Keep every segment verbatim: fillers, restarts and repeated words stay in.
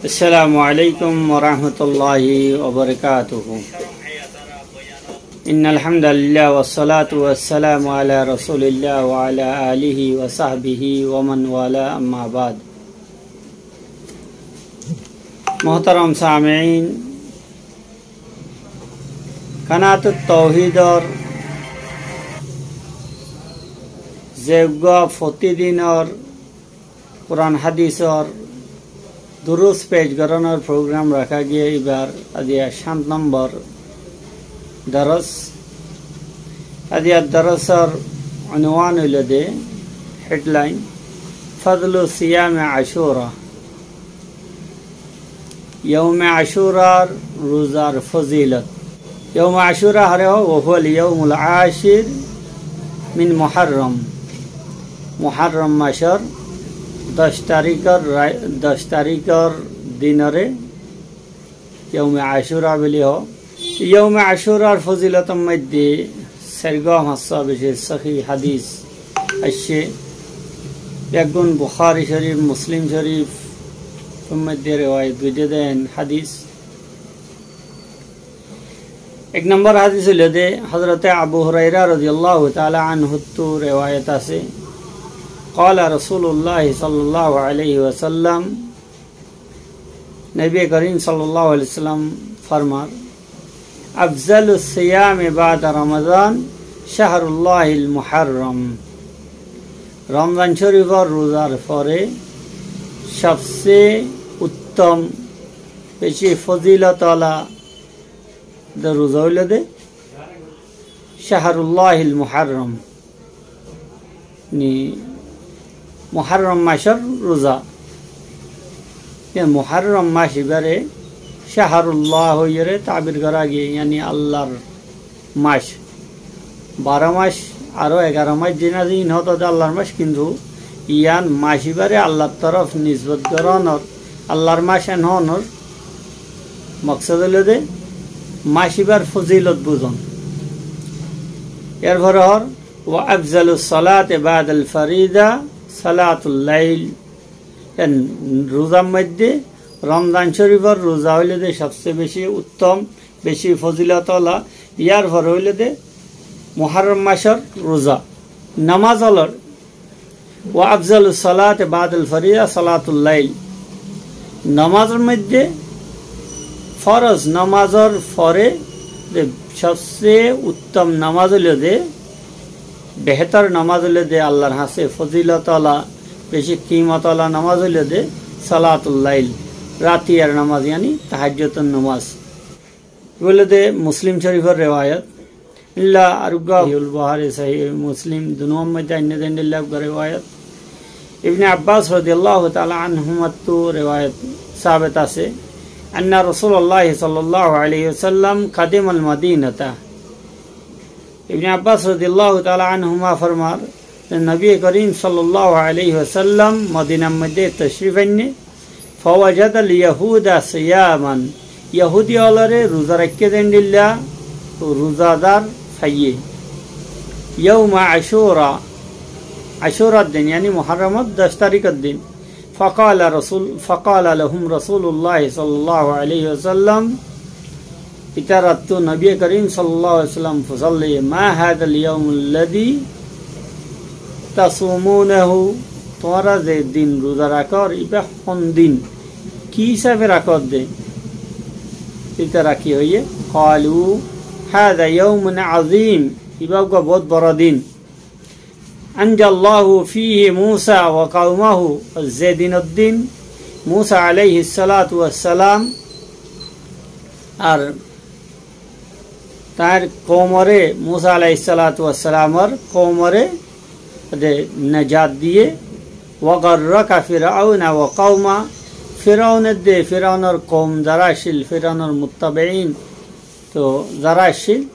السلام عليكم ورحمة الله وبركاته. إن الحمد لله والصلاة والسلام على رسول الله وعلى آله وصحبه ومن والاه، أما بعد. Muhtaram samein, Kanatut Touhidor ze uggwá fotidinor Kuran hadisor durus pec goronor program raká giyé, ibar aijja háñt nombor doros. Aijjar dorosor unwan óilde, headline, Fadlu Siyami Ashura. Yaume Ashurar ruzar fozilot. Yaume Ashura hore hoó, wa huwal yaumul ashir min Muharram. Muharram masor doc tarikor ra-, doc tarikor dinore yaume Ashura buli hoó. Yaume Ashurar fozilotor moidde sairgwá fañsswá beci sóhi hadis aiccé. Beggún Bukhari Shorif, Muslim Shorif or moidde rewayot goijjé dé hadis. Ek nombor hadis óilde Hazrote Abu Huraira rodiyallahu taala anhuttu rewayot asé, قال رسول الله صلى الله عليه وسلم, Nobiye Korim sallallahu alaihi wasallam formar, أفضل الصيام بعد رمضان شهر الله المحرم. Romzan Shorifor ruzar fore sobse uttom, beci fozilot ola de ruza óilde Shaharullahil Muharram. Ni Muharram masor ruza. Ye Muharram mas ibare Shaharullah hoiyore tabir gora giyé, yani Allar mas. Baro mas, aró egaro mas, zin asé, in hoto de Allar mas, kintu iyan mas ibare Allar torof nisbot goronor, Allar mas en honor moksod óilde mas ibar fozilot buzon. Erfore hoór, وأفضل الصلاة بعد الفريضة صلاة الليل. En ruzar moidde, Romzan Shorifor ruza óilde sobse beci uttom, beci fozilot ola, yar fore óilde Muharram masor ruza. Nomaz olor, وأفضل الصلاة بعد الفريضة صلاة الليل. Nomazor moidde, foroz nomazor fore de sobse uttom nomaz óilde, behetor nomaz óilde, Allar hañse fozilot ola, beci kimot ola nomaz óilde Salatul Lail, ratiyar nomaz, yani tahajjudor nomaz. Ibá óilde Muslim Shorifor rewayot. Illa aruggwá Sahihul Bukhari, Sahih Muslim, dunúwar moidde ainne de endilla uggwá rewayot. Ibne Abbas rodiyallahu taala anhumattu rewayot sabit asé, أن رسول الله صلى الله عليه وسلم قدم المدينة. Ibne Abbas rodiyallahu taala anhuma formar, Nobiye Korim sallallahu alaihi wasallam Modinar moidde toshrif ainne, فوجد اليهود صياما. Yohudi ólore ruza raikké de endilla ruzadar faiyé. يوم عاشوراء, Ashurar din, yani Muharramor doc tarikor din. فقال رسول، فقال لهم رسول الله صلى الله عليه وسلم, itarattu Nobiye Korim sallallahu alaihi wasallam fusallé, ما هذا اليوم الذي تصومونه, tuáñra ze din ruza rakór, ibá hon din, ki hísafe rakór de? Itará ki hoiyé? قالوا هذا يوم عظيم, ibá uggwá bout boro din. أنجى الله فيه موسى وقومه, ze dinor din Musa alaihissalatu wassalam ar tañr koumore, Musa alaihissalatu wassalamor koumore de najat diyé, وغرق فرعون وقومه, Firaun edde, Firaunor koum zará accíl, Firaunor muttabein, to zará accíl,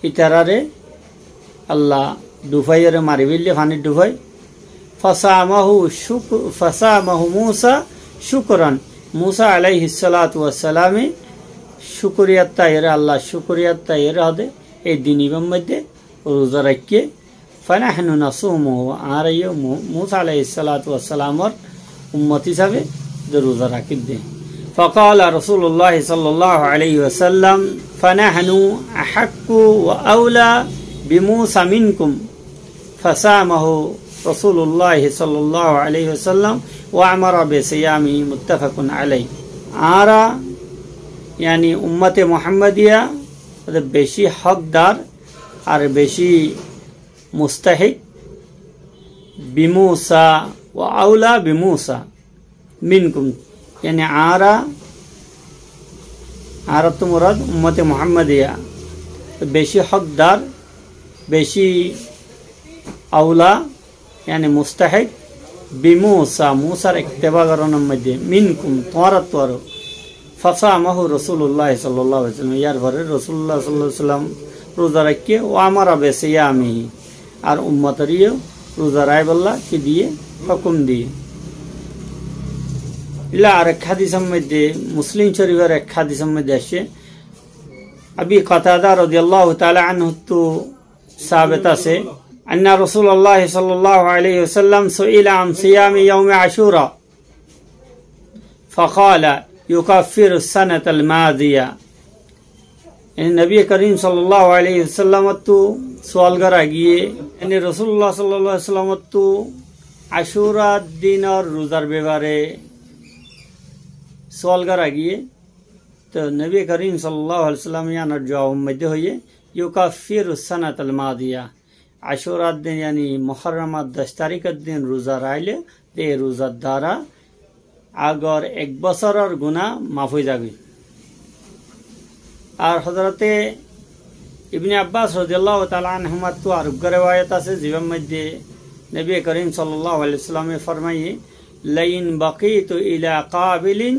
itarare Allah dufáiyore mari féille, fanit dufái. فصامه شك، فصامه موسى شكرا. Musa alaihissalatu wassalame cúkuriyat táiyore, Allar cúkuriyat táiyore hode, ei din ibár moidde ruza raikké. فنحن نصومه, añára yó Mu-, Musa alaihissalatu wassalamor ummot hísafe de ruza rakír de. فقال رسول الله صلى الله عليه وسلم: فنحن أحق وأولى بموسى منكم. فصامه رسول الله صلى الله عليه وسلم وأمر بصيامه، متفق عليه. Añára, yani ummate Muhammadiya, beci hókdar ar beci mustahik, bimusa wa aula bimusa minkum, yani añára, añárattú murad ummate Muhammadiya, beci hókdar, beci aula, yani mustahik, bimusa, Musar itteba gorónor moidde, minkum, tuáñrattú aró. Fasamahu Rasulullah sallallahu alaihi wasallam, yar fore Rasulullah sallallahu alaihi wasallam ruza raikké, wa amara bisiyamihi, ar ummotoreyó ruza raibálla ki diyé? Hókum diyé. Illa arek hadisor moidde, Muslim Shorifor ek hadisor moidde aiccé, Abi Qatada radiyallahu ta'ala anhuttú sabit asé, anna Rasulullah sallallahu alaihi wasallam su'ila an siyami yawmi Ashura, faqala: yukaffiru sanatal madiya. Yani Nobi Karim sallallahu alaihi wasallam ottú sual gorá giyé, yani Rasulullah sallallahu alaihi wasallam ottú Ashura dinor ruzar bebare sual gorá giyé. To Nobi Karim sallallahu alaihi wasallam iyanor juwabor moidde hoiyé, yukaffiru sanatal madiya. Ashura din, yani Muharromor doc tarikor din ruza raile, te e ruzar dara agor ek bosoror guná maf ói zagói. Ar Hozrote Ibne Abbas radiyallahu ta'ala anhumattú ar uggwá rewayat asé, zibar moidde Nobi Karim sallallahu alaihi wasallame formaiye, lain baqitu ila qabilin,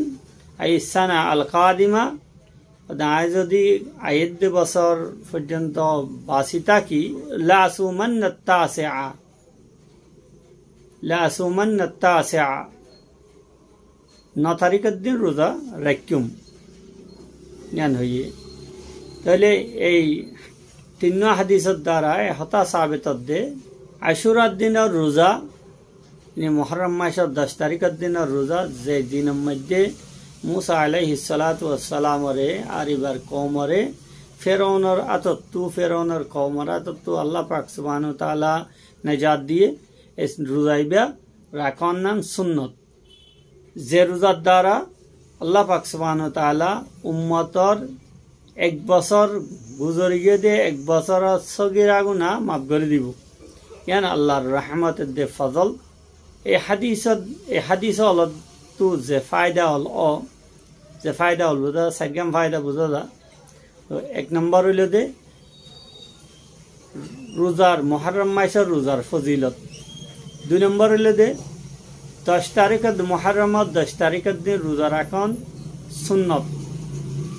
ay sana al qadima, añí zodi aiyédde bosór foijjonto basi táki, la asumanna tasi'a, la asumanna tasi'a, no tarikor din ruza raikkúm, yián hoiyé. Tóile ei tinnúa hadisor dara e hotá sabit ódde, Ashurar dinor ruza, yani Muharrom macor doc tarikor dinor ruza, ze dinor moidde Musa alaihissalatu wassalamore ar ibar koumore Firaunor átottú, Firaunor koumor átottú Allah pak subhanahu wa taala nejat diye, e ruza iba rakón nan sunnot. Ze ruzar dara Allah pak subhanahu wa taala ummotor ek bosór guzori giyé de ek bosóror sogira guná maf gorí dibo. Yián Allahr rahmotor de fozol. E hadisot, e hadis ólottú ze faida ól o, ze faida ól buzá, sairgán faida buzá za. To ek nombor óilo de ruzar, Muharrom macor ruzar fozilot. Dui nombor óilo de doc tarikor, Muharromor doc tarikor din ruza rakón sunnot.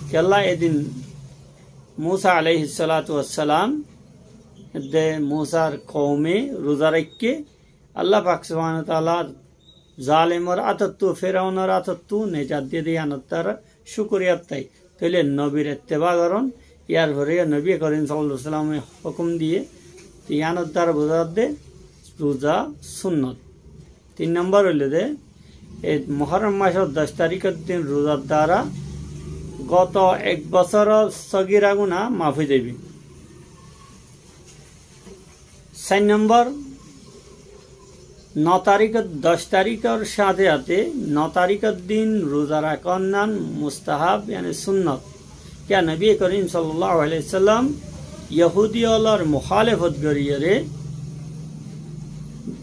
Kiyólla e din Musa alaihissalatu wassalam de Musar koume ruza raikké, Allah pak subhanahu wa taala zalimor átottú, Firaunor átottú nejat diye de yiánor dara cúkuriya attái. Tóile nobir itteba gorón, yar fore Nobi Karim sallallahu alaihi wasallame hókum diye, to yiánor dara buzá de ruza sunnot. Tin nombor óilo de, e Muharrom macor doc tarikor din ruzar dara goto ek bosóror sogira guná maf ói zaibo. Sair nombor, no tarikor, doc tarikor sáte sáte no tarikor din ruza rakón nan mustahab, yani sunnot. Kiyá Nobi Karim sallallahu alaihi wasallam Yahudi ólor mukhalefot goriyóre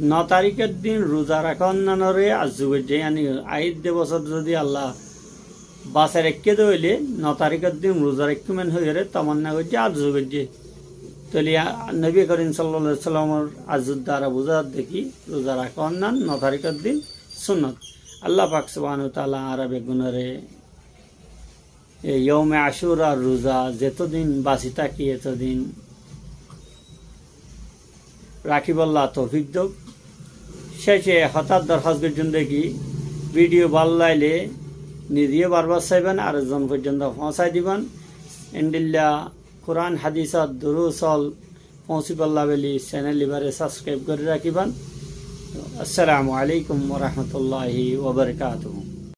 no tarikor din ruza rakón nanore arzu goijjé, yani aiyédde bosór zodi Allah basai raikké de óile no tarikor din ruza raikkúm en hoiyóre tamanna goijjé, arzu goijjé. Tóile a-, Nobi Karim sallallahu alaihi wasallamor arzur dara buzá de ki ruza rakón nan no tarikor din sunnot. Allah pak subhanahu wa taala añára beggúnore e yaume Ashurar ruza zetodin basi táki etodin rakíbolla toufik douk. Céce hotár dorhás goijjum de ki, vidiyo bála laile nize yó barbar saiban, ar zon foijjonto foóñsai diban. Endilla Kuran hadisor durus ól foóñsibálla buli cenel ibáre sabskraib gorí rakíban. Assalamu alaikum wa rahmatullahi wa barakatuhu.